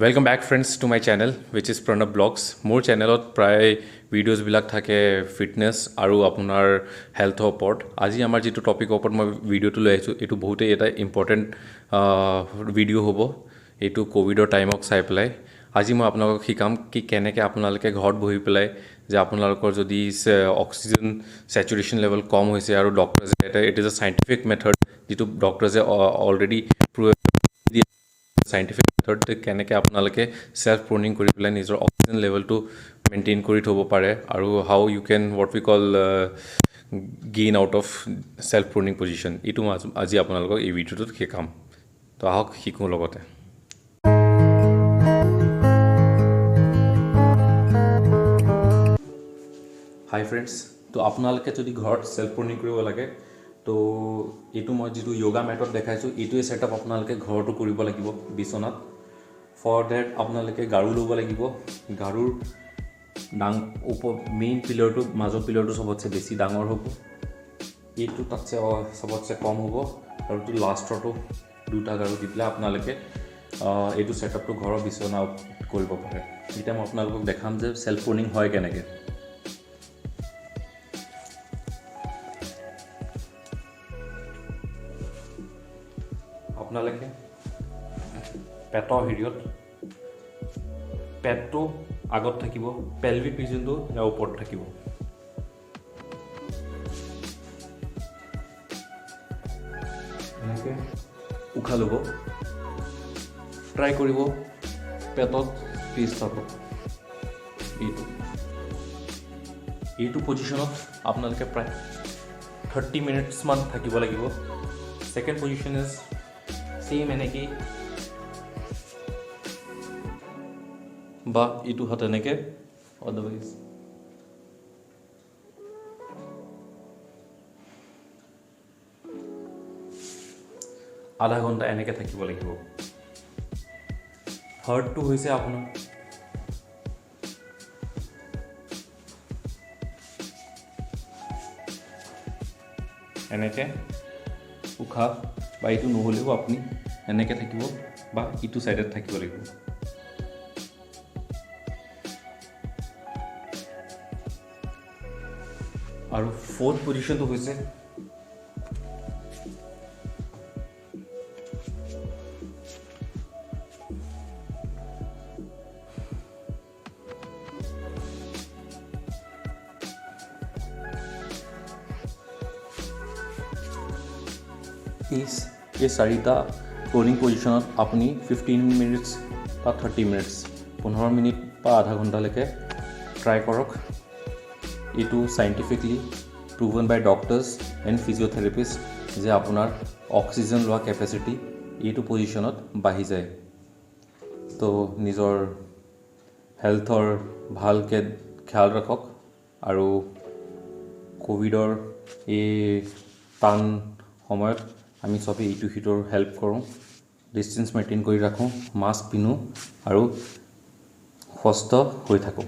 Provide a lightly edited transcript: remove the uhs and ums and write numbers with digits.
Welcome back friends to my channel, which is Pranab Blogs. মোৰ চেনেলত প্ৰায় ভিডিঅ'জবিলাক থাকে ফিটনেছ আৰু আপোনাৰ হেল্থৰ ওপৰত। আজি আমাৰ যিটো টপিকৰ ওপৰত মই ভিডিঅ'টো লৈ আহিছোঁ, এইটো বহুতেই এটা ইম্পৰ্টেণ্ট ভিডিঅ' হ'ব। এইটো ক'ভিডৰ টাইমক চাই পেলাই আজি মই আপোনালোকক শিকাম কি কেনেকৈ আপোনালোকে ঘৰত বহি পেলাই যে আপোনালোকৰ যদি অক্সিজেন ছেচুৰেশ্যন লেভেল কম হৈছে আৰু ডক্টৰ্ছে এটা, it is a scientific method, যিটো ডক্টৰ্ছে অলৰেডি চাইণ্টিফিক মেথড, কেনেকৈ আপোনালোকে ছেল্ফ প্ৰনিং কৰি পেলাই নিজৰ অক্সিজেন লেভেলটো মেইনটেইন কৰি থ'ব পাৰে আৰু how you can, what we call, gain out of self proning position. এইটো মই আজি আপোনালোকক এই ভিডিঅ'টোত শিকাম। তো আহক শিকোঁ লগতে। হাই ফ্ৰেণ্ডছ, তো আপোনালোকে যদি ঘৰত ছেল্ফ প্ৰনিং কৰিব লাগে, তো এইটো মই যিটো য়োগা মেটত দেখাইছোঁ, এইটোৱে ছেটআপ আপোনালোকে ঘৰতো কৰিব লাগিব বিচনাত। ফৰ ডেট আপোনালোকে গাৰু ল'ব লাগিব। গাৰুৰ ওপৰ মেইন পিলাৰটো, মাজৰ পিলাৰটো চবতছে বেছি ডাঙৰ হ'ব, এইটো তাতছে চবতছে কম হ'ব আৰু এইটো লাষ্টৰটো। দুটা গাৰু দি পেলাই আপোনালোকে এইটো ছেটআপটো ঘৰৰ বিচনাত কৰিব পাৰে। এতিয়া মই আপোনালোকক দেখাম যে ছেল্ফ প্ৰনিং হয় কেনেকৈ। আপোনালোকে পেটৰ হেৰিয়ত পেটটো আগত থাকিব, পেলভিক ৰিজনটো ইয়াৰ ওপৰত থাকিব। এনেকৈ উশাহ ল'ব ট্ৰাই কৰিব, পেটত স্পেচ থাকক। এইটো পজিশ্যনত আপোনালোকে প্ৰায় 30 মিনিটছমান থাকিব লাগিব। ছেকেণ্ড পজিশ্যন is same এনেকেই, বা ইটো হাত এনেকৈ, আদাৰৱাইজ আধা ঘণ্টা এনেকৈ থাকিব লাগিব। থাৰ্ডটো হৈছে আপোনাৰ এনেকৈ উশাহ, বা এইটো নহ'লেও আপুনি এনেকৈ থাকিব বা ইটো ছাইডত থাকিব লাগিব। আৰু ফ'ৰ্থ পজিশ্যনটো হৈছে এই চাৰিটা প্ৰনিং পজিশ্যনত আপুনি 15 মিনিটছ বা 30 মিনিটছ, 15 মিনিট বা আধা ঘণ্টালৈকে ট্ৰাই কৰক। এইটো scientifically proven by doctors and physiotherapist যে আপোনাৰ অক্সিজেন লোৱা কেপাচিটি এইটো পজিশ্যনত বাঢ়ি যায়। তো নিজৰ হেল্থৰ ভালকৈ খেয়াল ৰাখক আৰু ক'ভিডৰ এই টান সময়ত আমি চবেই ইটো সিটোৰ হেল্প কৰোঁ, ডিষ্টেঞ্চ মেইনটেইন কৰি ৰাখোঁ, মাস্ক পিন্ধোঁ আৰু সুস্থ হৈ থাকোঁ।